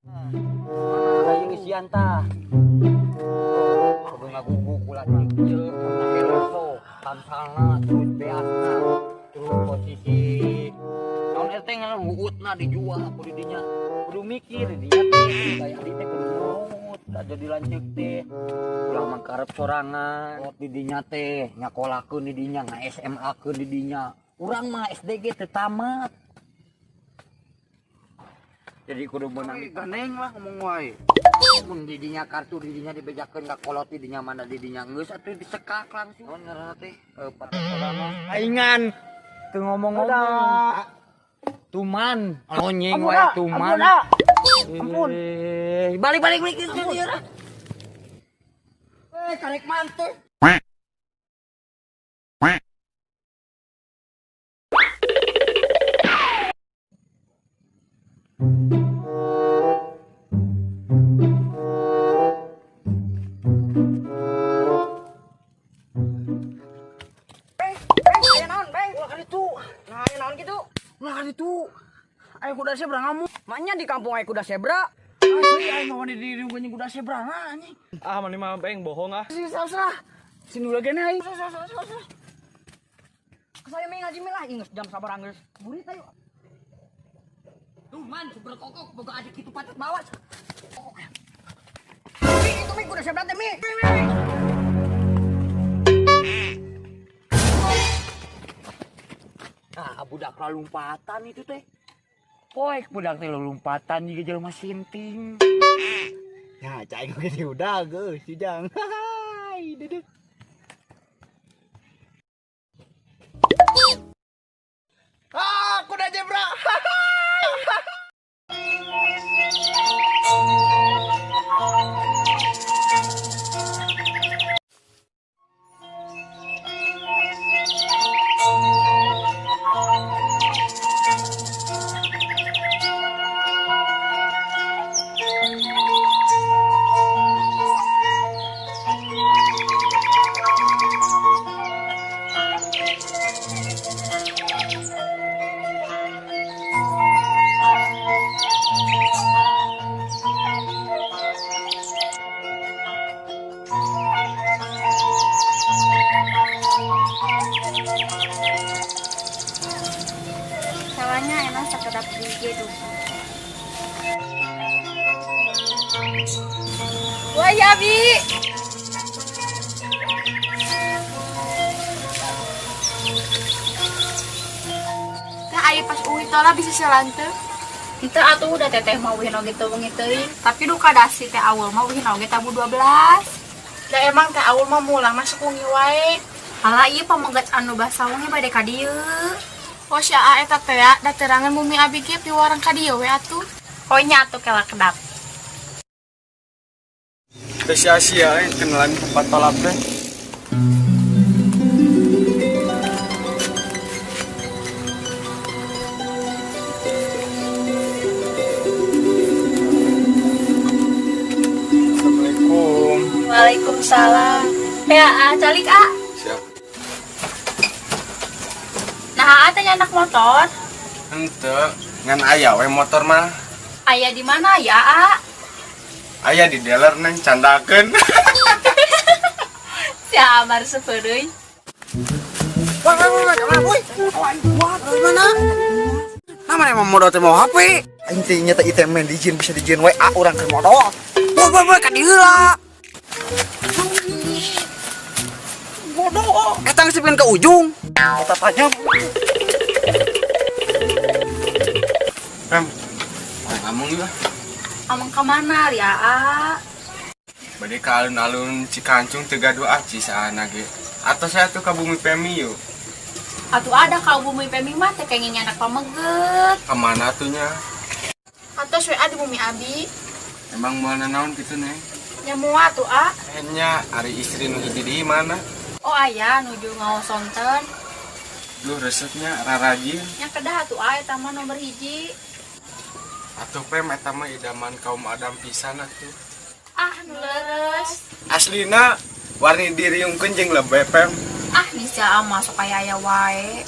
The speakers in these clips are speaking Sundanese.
Mana ngisian tah. Kudu ngaguguk ulah ieu make roso, tamsalna terus beasna, terus posisi naon eta teh ngaran wuutna dijual ku di dinya. Kudu mikir di dinya teh kayak adi teh kudu nurut, da jadi lanceuk teh. Ulah mangkarep sorangan, di dinya teh nyakolakeun di dinya, nga-SMA-keun di dinya. Urang mah SDG teu tamat. Jadi kudu meunang Ganeng lah ngomong wae. Mun di dinya kartu di dinya dibejakeun ka kolot di dinya mana di dinya geus atuh disekak langsung. Naon ngaranna teh? Patokan Aingan teu ngomong-ngomong. Tuman, onyeng wae tuman. Ampun. Balik balik balik ke dieu. Karek mantep. Ayo kuda zebra ngamu. Maknya di kampung ayo kuda zebra. Asli ayo mah di diri gua kuda zebra nah anjing. Ah mana mah beng bohong ah. Sini salah. Sini ulah gene aing. Salah. Saya main ngaji lah ingus jam sabar anggeus. Burit ayo. Tuh man super kokok boga adik kitu patut mawas. Mi itu mi kuda zebra teh mi. Nah, budak lompatan itu teh. Poek budak teh lompatan juga jelema sinting. Ya, cai gua gede udah geus si Jang. Hai, dedeh. Ah, kuda zebra. Sawahnya emang sekedap gigi tuh. Wah ya Bi. Teh ayo pas uwi tola bisa selante. Itu atuh udah teteh mau uwi oge teu wengi teuing. Tapi duka dasi teh awul mah uwi oge tabu 12. Da emang teh awul mah mulang masuk wengi wae. Alah ieu pamegat anu basa wengi bade ka dieu. Oh si aa eta teh ya, da terangan bumi abi ge piwarang ka dieu we atuh. Oh nya atuh kela kedap. Teh sia-sia kenalan tempat tolap teh. Assalamualaikum. Waalaikumsalam. Ya, calik a. Siap. Nah, aa teh nyandak motor. Henteu, ngan aya we motor mah. Aya di mana ya, a? Aya di dealer neng candakeun. Si Amar sepereuy. Wah, wah, wah, wah, woi. Wah, gimana? Nah, mana emang modal teh mau HP? Intinya teh item main dijin bisa dijin WA urang keur modal. Wah, wah, wah, ka dieu lah. Bodoh. Eta geus ke ujung. Eta tanya. Pem. Ngomong lah. Amang ka mana ya, a? Bade ka alun-alun Cikancung teu gaduh aci saana ge. Atau saya tuh ka Bumi Pemi yuk. Atuh ada ka Bumi Pemi mah teh kenging anak pameget. Ka mana atuh nya? Atos we di Bumi Abi. Emang moal nanaon kitu neng? Nya moal atuh a. Nya ari istri nu hiji di mana? Oh aya nuju ngaos sonten. Duh resepnya rarajin. Nya kedah atuh a eta mah nomor hiji. Atuh Pem eta mah idaman kaum Adam pisan atuh. Ah nu leres. Aslina warni diriungkeun jeung lebe Pem. Ah niscaya masuk aya aya wae.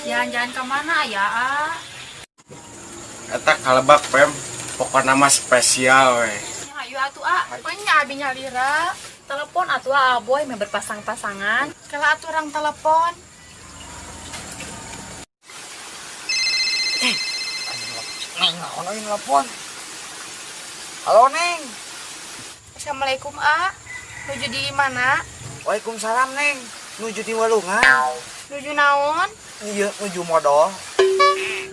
Jalan-jalan ke mana ya, a? Eta kalebak Pem, pokona mah spesial we. Ayo atuh ah, Pokoknya abi nyalira. Telepon atuh ah boy meh berpasang-pasangan. Kala atuh orang telepon. Neng, naon euy nelpon. Halo Neng. Assalamualaikum A. Nuju di mana? Waalaikumsalam Neng. Nuju di walungan. Nuju naon? Iya, nuju modal.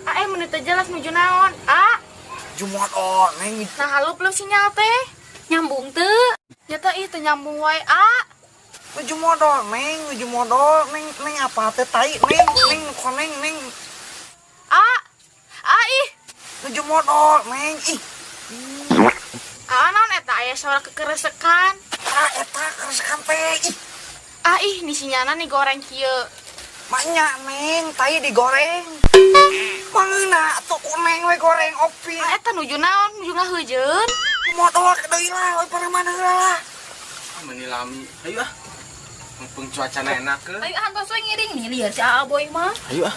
A menit teu jelas nuju naon. A, Nuju modal, Neng. nah halu belum sinyal teh. Nyambung teu? Nyata ih teu nyambung wae A. Nuju modal, Neng. Nuju modal, Neng. Neng apa teh tai, Neng. Neng koneng, Neng. A. A ih. Nuju modal, Neng. Ih, A naon eta aya suara kekeresekan. ah eta keresekan teh. Ih, Ah ih ni sinyalna nih goreng kieu. maknya Neng, tai digoreng. Mangeuna atuh ku Neng we goreng opi. Ah eta nuju naon? Nuju ngaheujeun. Modal ke deui lah, we pareuman heula lah. Ah, meuni lami. Ayo ah. Mumpung cuacana enak ke. Ayo antos we ngiring nih lieur si Aa boy mah. Ayo ah.